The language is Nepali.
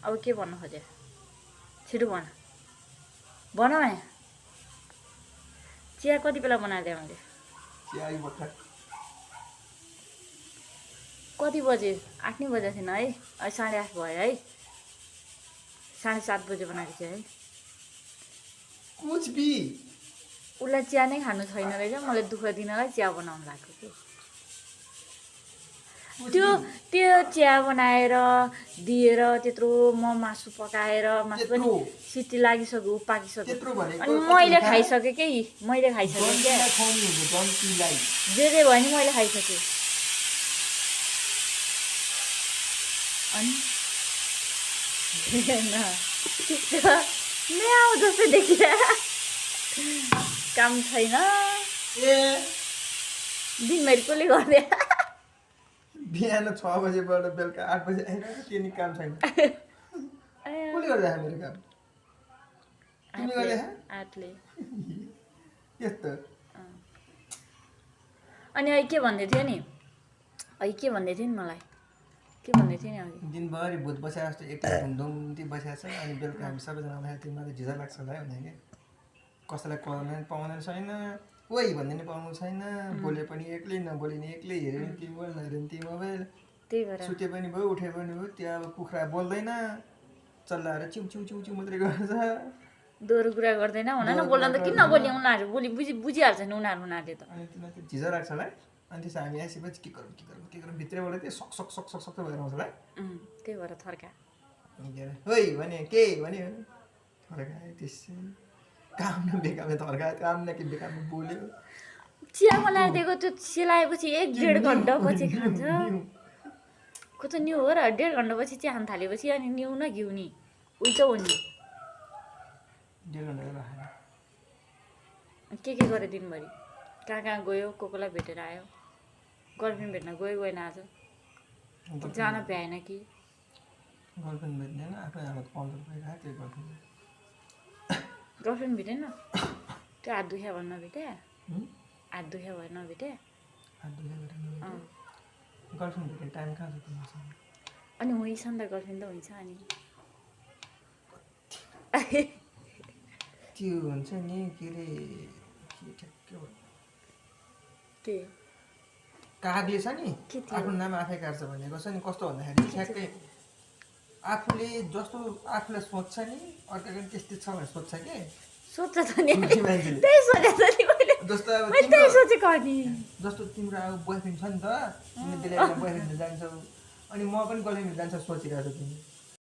अब के भन्नु खोजे छिटो भन भने चिया कति बेला बनाइदिएँ मैले कति बजे 8 नै बजेको थिएन है अहिले 8:30 भयो है 7:30 बजे बनाएको चिया है उसलाई चिया नै खानु छैन रहेछ मलाई दुःख दिनलाई चिया बनाउनु लाग्यो कि त्यो चिया बनाएर दिएर त्यत्रो म मासु पकाएर मासु पनि सिटी लागिसक्यो पाकिसक्यो अनि मैले खाइसकेँ के मैले खाइसकेँ क्या जे भयो नि मैले खाइसकेँ अनि म्याउ जस्तै देखिरह काम छैन दिनभरि कसले गर्दै बिहान 6 बजेबाट बेलुका 8 बजे आइरहेको त्यो नि काम छैन कसले गर्दा मेरो काम तिमी गर्दै आटले यस्तो अनि अहिले के भन्दै थियो नि मलाई के भन्दै थियो नि अघि दिनभरि भूत बसेर जस्तो एकटा धुमधुम बसेको छ अनि बेलुका हामी सबैजना आउँदाखेरि तिमीलाई झिझा लाग्छ होला है भने कसैलाई पाउँदैन छैन ओइ भन्ने पाउनु छैन बोले पनि एक्लै नबोले नि एक्लै हेऱ्यो नि ती मोबाइल नहेऱ्यो नि ती मोबाइल त्यही भएर सुते पनि भयो उठे पनि भयो त्यो अब कुखुरा बोल्दैन चल्लाएर चिउ चिउ चिउ चिउ मात्रै गर्छ दोहोरो कुरा गर्दैन हुन न बोल्न त किन नबोल्ने उनीहरू बुझिहाल्छ नि उनीहरूले त अनि तिमीलाई त्यो झिझा लाग्छ होला अनि त्यसो हामी आएपछि के गरौँ भित्रबाट त्यो सक सक सक सक सक भएर आउँछ होला त्यही भएर थर्का ओइ भने के भन्यो थर्का त्यसै काम न बेकामे थर्का काम न कि बेकामे बोल्यो चिया बनाएर दिएको त्यो सेलाएपछि 1-1.5 घन्टा पछि खान्छ को त न्यु हो र 1.5 घन्टा पछि चिया खान थालेपछि अनि न्यु न घिउ नि उल्टो हो नि के गरे दिनभरि कहाँ गयो कोलाई भेटेर आयो गर्लफ्रेन्ड भेट्न गएन आज जान भ्याएन कि गर्लफ्रेन्ड भेट्दैन आफै हालत पाउँदो भइरहेको त्यो गर्लफ्रेन्ड भेटेन त्यो हात दुख्या भएर नभेटे हात दुख्या भएर नभेटे गर्लफ्रेन्ड भेट्ने टाइम कहाँ छ तिमीसँग अनि हुन्छ नि त गर्लफ्रेन्ड त हुन्छ अनि त्यो हुन्छ नि के अरे के कागले छ नि आफ्नो नाम आफै काट्छ भनेको छ नि कस्तो भन्दाखेरि ठ्याक्कै आफूले जस्तो आफूलाई सोध्छ नि अर्काको त्यस्तै छ भनेर सोध्छ कि सोध्छ त नि त्यही सोचेको नि मैले जस्तो अब त्यही सोचेको नि जस्तो तिम्रो अब बोयफ्रेन्ड छ नि त तिमीले बेला बोयफ्रेन्ड जान्छौ अनि म पनि गर्लफ्रेन्ड जान्छ सोचिरहेको छु तिमी